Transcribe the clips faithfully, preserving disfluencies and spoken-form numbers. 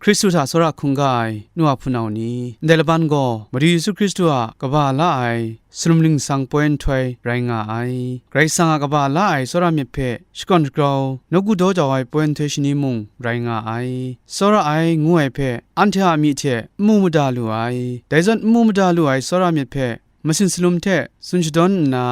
Hkristu hta tsawra hkungga ai nu a hpunau ni, ndai laban gaw Madu Yesu Hkristu a kaba la ai sumlum ningsang poi nhtoi rai nga ai. Karai Kasang a kaba la ai tsawra myit hpe shakawn shagrau, nawku daw jau ai poi nhtoi shani mung rai nga ai. Tsawra ai ngu ai hpe anhte a myi hte n mu mada lu ai. Dai zawn n mu mada lu ai tsawra myit hpe masin salum hte tsun shadawn nna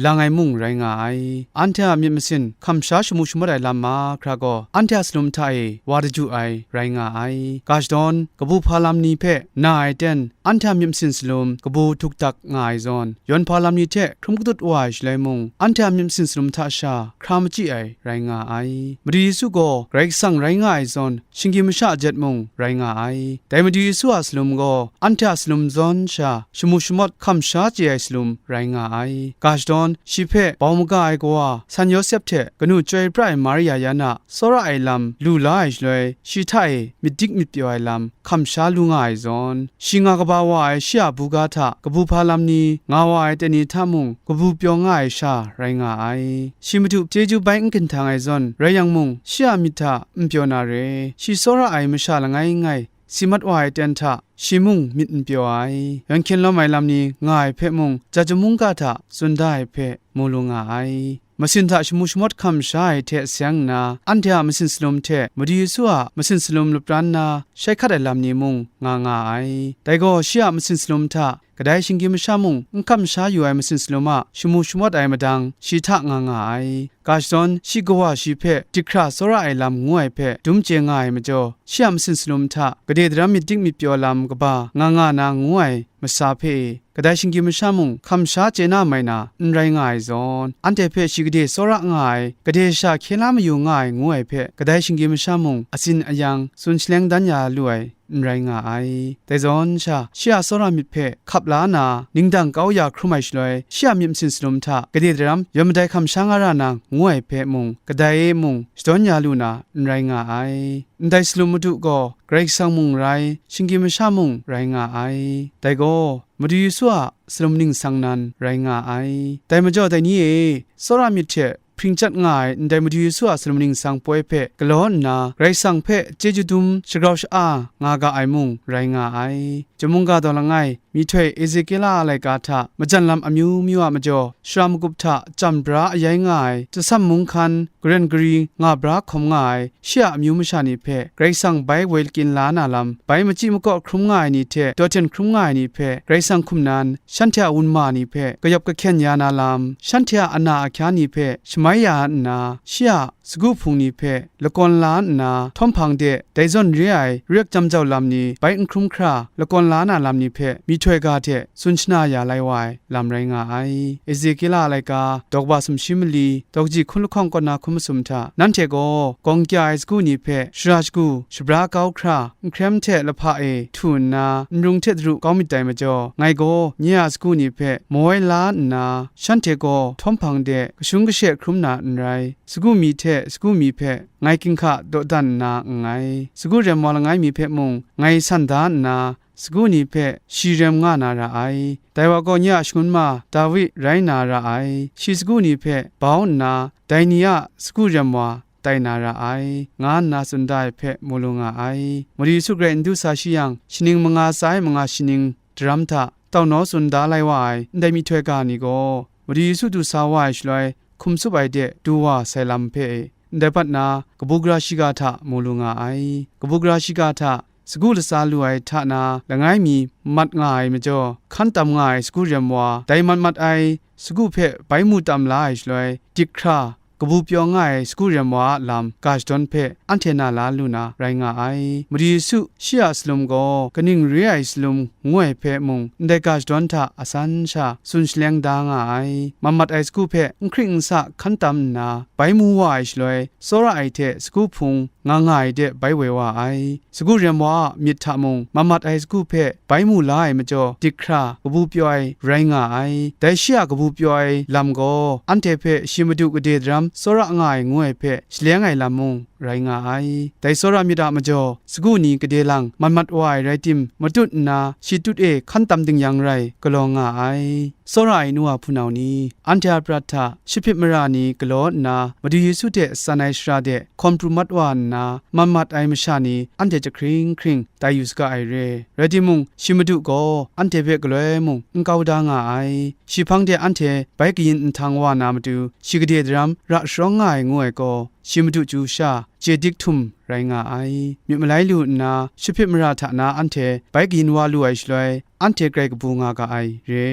lang ai mung rai nga ai. Anhte a myit masin hkam sha shamu shamawt ai lam mahkra gaw anhte a salum hta e wa daju ai rai nga ai. Ga shadawn, kabu hpa lam ni hpe na ai ten, anhte a myit masin salum kabu htuk dak nga ai zawn, yawn hpa lam ni hte hkrum katut wa ai shaloi mung, anhte a myit masin salum hta sha hkra machyi ai rai nga ai. Madu Yesu gaw Karai Kasang rai nga ai zawn, shinggyim masha jet mung rai nga ai. Dai Madu Yesu a salum gaw anhte a salum zawn sha shamu shamawt hkam sha chye ai salum rai nga ai. Ga shadawn, shi hpe bau maga ai kawa San Yawsep hte kanu chyoi pra ai Maria yan a tsawra ai lam lu la ai shaloi, shi hta e myit dik myit pyaw ai lam hkam sha lu nga ai zawn, shi nga kaba wa ai shi a buga hta kabu hpa lam ni nga wa ai ten ni hta mung kabu pyaw nga ai sha rai nga ai. Shi Madu chyeju bai n ginhtang ai zawn rai yang mung, shi a myit hta n pyaw na re, shi tsawra ai masha langai ngai si mat wa ai ten hta shi mung myit n pyaw ai. Yawn hkyen lawm ai lam ni nga ai hpe mung, ja jamung ga hta tsun da ai hpe mu lu nga ai. Masin hta shamu shamawt hkam sha ai hte seng nna, anhte a masin salum hte Madu Yesu a masin salum lapran nna shai hkat ai lam ni mung nga nga ai. Dai gaw shi a masin salum hta kadai shinggyim masha mung n hkam sha yu ai masin salum a shamu shamawt ai madang shi hta nga nga ai. Ga shadawn, shi kawa shi hpe dik hkra tsawra ai lam ngu ai hpe dum chye nga ai majaw, shi a masin salum hta gade daram myit dik myit pyaw lam kaba nga nga na ngu ai masa hpe e, kadai shinggyim masha mung hkam sha chye na mai na n rai nga ai zawn, anhte hpe shi gade tsawra nga ai, gade sha hkye la mayu nga ai ngu ai hpe, kadai shinggyim masha mung atsin ayang tsun shaleng dan ya lu ai n rai nga ai. Dai zawn sha, shi a tsawra myit hpe hkap la na, ningdang kau ya hkrum ai shaloi, shi a myit masin salum hta gade daram yawn madai hkam sha nga ra na ngu ai hpe mung, kadai e mung shadawn ya lu na n rai nga ai. Ndai salum Madu gaw Karai Kasang mung rai, shinggyim masha mung rai nga ai. Dai gaw, Madu Yesu a salum ningsang nan rai nga ai. Dai majaw dai ni e, tsawra myit hte hpring chyat nga ai ndai Madu Yesu a salum ningsang poi hpe galaw nna, Karai Kasang hpe chyeju dum shagrau sha-a nga ga ai mung rai nga ai. Jamung ga daw langai, myihtoi Ezekiela a laika hta majan lam amyu myu a majaw, shara magup hta chyam bra ayai nga ai chyasam mung hkan, garen gari nga bra hkawm nga ai, shi a amyu masha ni hpe Karai Kasang bai woi lakying la na lam, bai machyi makaw hkrum nga ai ni hte dawhten hkrum nga ai ni hpe Karai Kasang hkum nan, shanhte a wunma ni hpe kayawp kahkyen ya na lam, shanhte a ana ahkya ni hpe shamai ya nna, shi a sagu hpung ni hpe lakawn la nna, htawm hpang de dai zawn re ai, ruyek jam jau lam ni bai n hkrum hkra lakawn la na lam ni hpe myihtoi ga hte tsun shana ya lai wa ai lam rai nga ai. Ezekiela a laika, daw kaba sumshi mali, daw kaji hkun lahkawng kaw na hkun masum hta, nanhte gaw gawng kya ai sagu ni hpe shara shagu, shabra kau hkra, nkrem hte lahpa e htu nna, nrung hte daru kau myit dai majaw, ngai gaw nye a sagu ni hpe mawai la nna, shanhte gaw htawm hpang de kashung kashe hkrum na n rai. Sagu mi hte sagu mi hpe ngai ginhka dawdan nna nngai. Sagu rem wa langai mi hpe mung ngai san da nna, sagu ni hpe shi rem nga na ra ai. Dai wa gaw nye a shangun ma Dawi rai na ra ai. Shi sagu ni hpe bau nna, dai ni a sagu rem wa tai na ra ai, nga nna tsun da ai hpe mu lu nga ai. Madu Yesu garai n du sa shi yang, shaning manga tsa ai manga shaning daram hta tau naw tsun da lai wa ai ndai myihtoi ga ni gaw, Madu Yesu du sa wa ai shaloi, hkum tsup ai de du wa sai lam hpe e, ndai pat na kabu gara shiga hta mu lu nga ai. Kabu gara shiga hta sagu latsa lu ai hta na langai mi mat nga ai majaw, hkan tam nga ai sagu rem wa, dai mat mat ai sagu hpe bai mu tam la ai shaloi, dik hkra kabu pyaw nga ai sagu rem wa a lam ga shadawn hpe anhte na la lu na rai nga ai. Madu Yesu shi a salum gaw kaning re ai salum ngu ai hpe mung, ndai ga shadawn hta asan sha tsun shaleng da nga ai. Mat mat ai sagu hpe n hkring n sa hkan tam nna, bai mu wa ai shaloi, tsawra ai hte sagu hpung nga nga ai de bai woi wa ai. Sagu rem wa a myit hta mung, mat mat ai sagu hpe bai mu la ai majaw, dik hkra kabu pyaw ai rai nga ai. Dai shi a kabu pyaw ai lam gaw, anhte hpe shi Madu gade daram tsawra nga ai ngu ai hpe shaleng ai lam mung rai nga ai. Dai tsawra myit a majaw, sagu ni gade lang mat mat wa ai rai tim, matut nna shi tut e hkan tam ding yang rai galaw nga ai. Tsawra ai nu wa hpunau ni, anhte a prat hta shapyit mara ni galaw nna, Madu Yesu hte tsan ai shara de hkawn pru mat wa nna, na, mat mat ai masha ni anhte jahkring hkring tai yu saga ai re. Rai timung, shi madu gaw anhte hpe galoi mung n kau da nga ai. Shi hpang de anhte bai kayin nhtang wa na matu, shi gade daram ra sharawng nga ai ngu ai gaw, shi madu chyu sha, chye dik htum rai nga ai. Myit malai lu nna, shahpit mara hta na anhte bai kayin wa lu ai shaloi, anhte grai kabu nga ga ai re.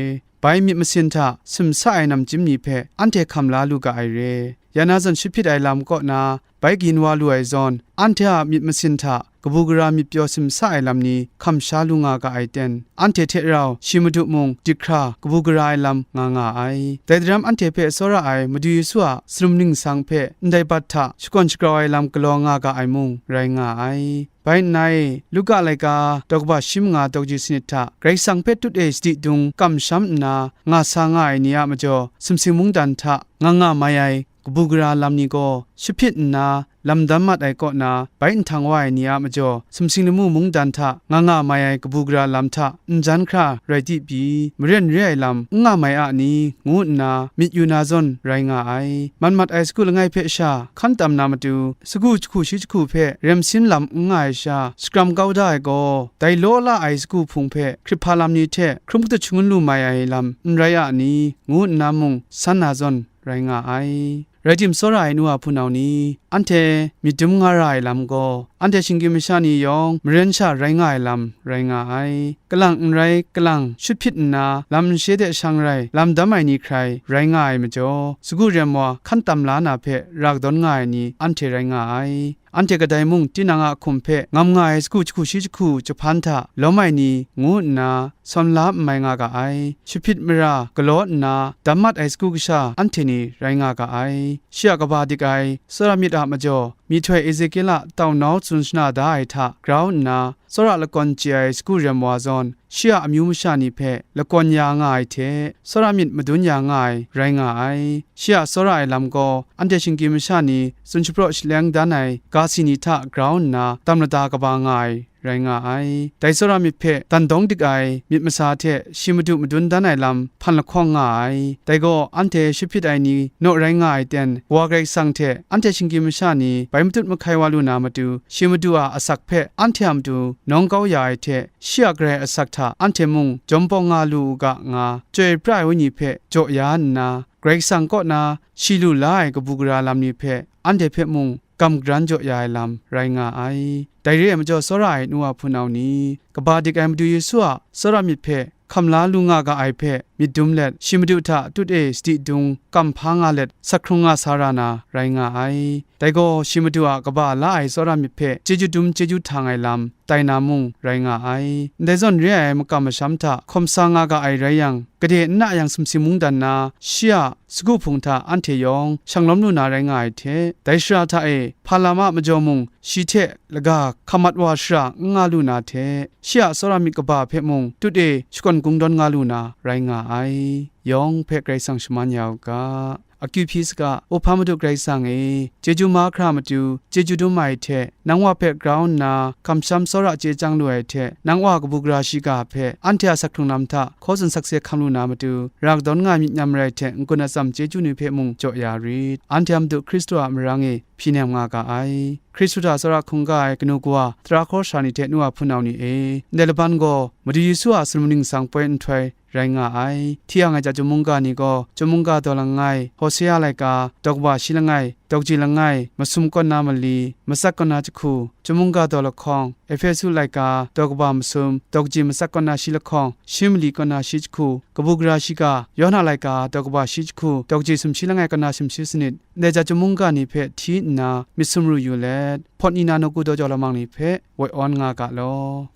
Bai myit masin hta simsa ai namchyim ni hpe anhte hkam la lu ga ai re. Ya na zawn shahpit ai lam kaw na bai kayin wa lu ai zawn, anhte a myit masin hta kabu gara myit pyaw simsa ai lam ni hkam sha lu nga ga ai ten, anhte hte rau shi madu mung dik hkra kabu gara ai lam nga nga ai. Dai daram anhte hpe tsawra ai Madu Yesu a sumning ningsang hpe ndai bat hta shakawn shagrau ai lam galaw nga ga ai mung rai nga ai. Bai nna e, Luka laika daw kaba shi manga daw kaji sanit hta, Karai Kasang hpe tut e sadi dung kamsham nna nga sa nga ai ni a majaw, sumsing mungdan hta nga nga mai ai kabu gara lam ni gaw, shahpit nna lam dam mat ai kaw na bai nhtang wa ai ni a majaw, sumsing lamu mungdan hta nga nga mai ai kabu gara lam hta n jan hkra rai di pyi, maren re ai lam n nga mai a ni, ngu nna myit yu na zawn rai nga ai. Man mat ai sagu langai hpe sha hkan tam na matu, sagu jahku shi jahku hpe rem sin lam n nga ai sha, shakram kau da ai gaw, dai law la ai sagu hpung hpe hkrip hpa lam ni hte hkrum katut shangun lu mai ai lam n rai a ni, ngu nna mung san na zawn rai nga ai. Rai tim, tsawra ai nu a hpunau ni, anhte myit dum nga ra ai lam gaw, anhte shinggyim masha ni yawng maren sha rai nga ai lam rai nga ai. Kalang n rai, kalang shut hpyit nna, lam n she de shang rai, lam dam ai ni hkrai rai nga ai majaw, sagu rem wa hkan tam la na hpe ra kadawn nga ai ni anhte rai nga ai. Anhte kadai mung tinang a hkum hpe ngam nga ai sagu jahku shi jahku jahpan hta lawm ai ni ngu nna, sawn la n mai nga ga ai. Shahpit mara galaw nna dam mat ai sagu kasha anhte ni rai nga ga ai. Shi a kaba dik ai tsawra myit a majaw, myihtoi Ezekiel a taunau tsun shana da ai hta grau nna, tsawra lakawn chye ai sagu rem wa zawn, shi a amyu masha ni hpe lakawn ya nga ai hte, tsawra myit madun ya nga ai rai nga ai. Shi a tsawra ai lam gaw, anhte shinggyim masha ni tsun shapraw shaleng dan ai ga si ni hta grau nna dam lada kaba nga ai rai nga ai. Dai tsawra myit hpe dan dawng dik ai myit masa hte shi madu madun dan ai lam hpan lahkawng nga ai. Dai gaw, anhte shahpyit ai ni naw rai nga ai ten, Wa Karai Kasang hte anhte shinggyim masha ni bai matut mahkai wa lu na matu, shi madu a asak hpe anhte a matu nawng kau ya ai hte, shi a Karai asak hta anhte mung jawm bawng nga lu u ga nga, chyoi pra ai wenyi hpe jaw ya nna, Karai Kasang kaw na shi lu la ai kabu gara lam ni hpe anhte hpe mung gam garan jaw ya ai lam rai nga ai. Dai re ai majaw, tsawra ai nu wa hpunau ni, kaba dik ai Madu Yesu a tsawra myit hpe hkam la lu nga ga ai hpe myit dum let, shi madu hta tut e sadi dung kam hpa nga let, sak hkrung nga sa ra na rai nga ai. Dai gaw, shi madu a kaba la ai tsawra myit hpe chyeju dum chyeju htang ai lam tai na mung rai nga ai. Ndai zawn re ai makam masham hta hkawm sa nga ga ai rai yang, gade n na yang sumsing mungdan na, shi a sagu hpung hta anhte yawng shang lawm lu na rai nga ai hte, dai shara hta e hpa lam a majaw mung, shi hte laga hkamat wa shara n nga lu na hte, shi a tsawra myit kaba hpe mung tut e shakawn kungdawn nga lu na rai nga ai. Yawng hpe Karai Kasang shaman ya u ga. Akyu hpyi saga, Uhpa Madu Karai Kasang e, chyeju mahkra matu, chyeju dum ai hte, nang wa hpe grau nna, kamsham tsawra chye chyang lu ai hte, nang wa kabu gara shiga hpe, anhte a sak hkrung lam hta, hkaw tsun sakse hkam lu na matu, ra kadawn nga ai myit nyam rai hte, n-gun atsam chyeju ni hpe mung jaw ya rit. Anhte a Madu Hkristu a marang e, hpyi nem nga ga ai. Hkristu hta tsawra hkungga ai kanu kawa, tara hkawra sara ni hte nu a hpunau ni e, ndai laban gaw, Madu Yesu a sumning ningsang poi nhtoi, rai nga ai. Hti yang ai chyum mungga ni gaw, chyum mungga daw langai, Hosea laika, daw kaba shi langai, daw kaji langai, masum kaw na mali, matsat kaw na jahku, chyum mungga daw lahkawng, Ehpesu laika, daw kaba masum, daw kaji matsat kaw na shi lahkawng, shi mali kaw na shi jahku, kabu gara shiga, Yawhana laika, daw kaba shi jahku, daw kaji sumshi langai kaw na sumshi sanit, ndai chyum mungga ni hpe hti nna myit sumru yu let, hpawt ni na nawku daw jau lamang ni hpe woi awn nga ga law.